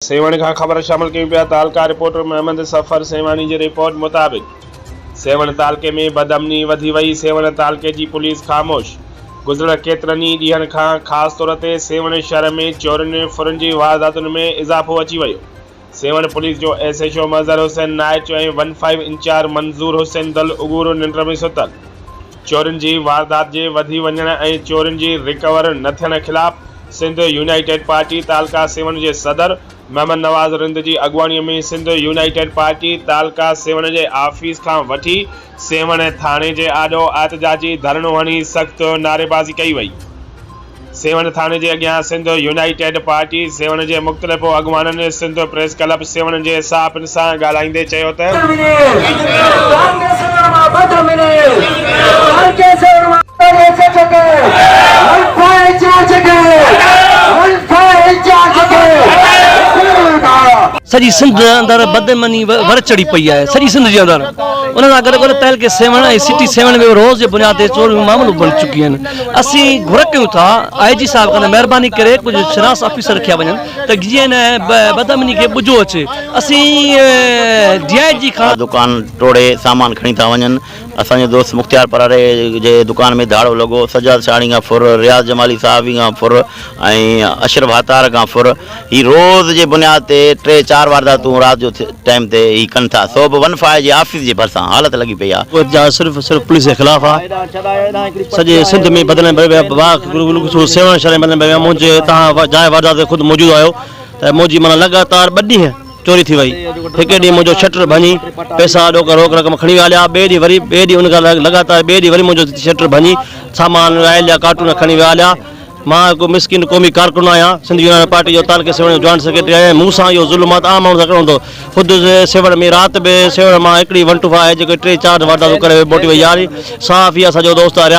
سيوهڻ کان خبر شامل ڪيون پيا تعلقه رپورٽر محمد صفر سيوهاڻي جي رپورٽ مطابق سيوهڻ تعلقي ۾ بدامني وڌي وئي سيوهڻ تعلقي جي پوليس خاموش گذريل ڪيترن ئي ڏينهن کان خاص طور تي سيوهڻ شهر ۾ چورين ڦرن جي وارداتن ۾ اضافو اچي ويو سيوهڻ پوليس جو S H O Mazhar Hussain Naich ۽ one five incharge Manzoor Hussain Dal اڳورو ننڊ ۾ ستل چورين جي واردات جي وڌي وڃڻ ۽ چورين جي رڪور نه ٿيڻ خلاف سنڌ يونائيٽيڊ پارٽي تعلقه سيوهڻ جي صدر محمد نواز رند جي اڳواڻي ۾ سنڌ يونائيٽيڊ پارٽي تعلقه سيوهڻ جي آفيس کان وٺي سيوهڻ ٿاڻي جي آڏو احتجاجي ڌرڻو هڻي سخت نعريبازي ڪئي وئي. سيوهڻ ٿاڻي جي اڳيان سنڌ يونائيٽيڊ پارٽي سيوهڻ جي مختلف اڳواڻن سنڌ پريس ڪلب سيوهڻ جي صحافين سان ڳالهائيندي چيو ته. سڄي سنڌ اندر بدامني ور چڙهي پئي آهي سڄي سنڌ جي اندر ان سان گڏ گڏ تعلقي سيوهڻ ۽ سٽي سيوهڻ ۾ روز جي بنياد تي چوريون معاملو بڻجي چڪيون آهن اسين گهر ڪيون ٿا آء جي صاحب کان مهرباني ڪري ڪجهه شناس آفيسر رکيا وڃن ته جيئن ان بدامني کي ٻجو اچي اسين ڊي I جي کان دڪان ٽوڙي سامان کڻي ٿا وڃن اسان جو دوست مختيار پراري جي دڪان ۾ ڌاڙو لڳو، سجاد شاهاڻي کان ڦر، رياض جمالي صحافي کان ڦر ۽ اشرف هاتار کان ڦر، هي روز جي بنياد تي ٽي چار وارداتون رات جو ٽائيم تي هي ڪن ٿا، سو به ون فائيو جي آفيس جي ڀرسان حالت لڳي پئي آ. احتجاج صرف صرف پوليس جي خلاف آ، سڄي سنڌ ۾ بدلين پئي ويا، سيوهڻ شهر ۾ بدلين پئي ويا، منهنجي تهان جاء واردات تي خود موجود آهيو ته منهنجي معنيٰ لڳاتار ٻه ڏينهن چوري ٿي وئي. هڪ ڏينهن منهنجو شٽر ڀڃي پئسا ڏوڪ روڪ رقم کڻي ويا هليا، ٻئي ڏينهن وري ٻئي ڏينهن ان کان لڳاتار ٻئي ڏينهن وري منهنجو شٽر ڀڃي سامان آئل جا ڪارٽون کڻي ويا هليا. مان هڪ مسڪين قومي ڪارڪن آهيان، سنڌ يونائيٽيڊ پارٽي جو تعلقي سيوهڻ جو جوائنٽ سيڪريٽري آهيان ۽ مون سان اهو ظلم آهي ته عام ماڻهو سان ڪهڙو هوندو. خود سيوهڻ ۾ رات به سيوهڻ مان هڪڙي ون ٽو فائيو آهي جيڪو ٽي چار وارداتون ڪري موٽي وئي آهي. صحافي اسان جو دوست آهي رياض.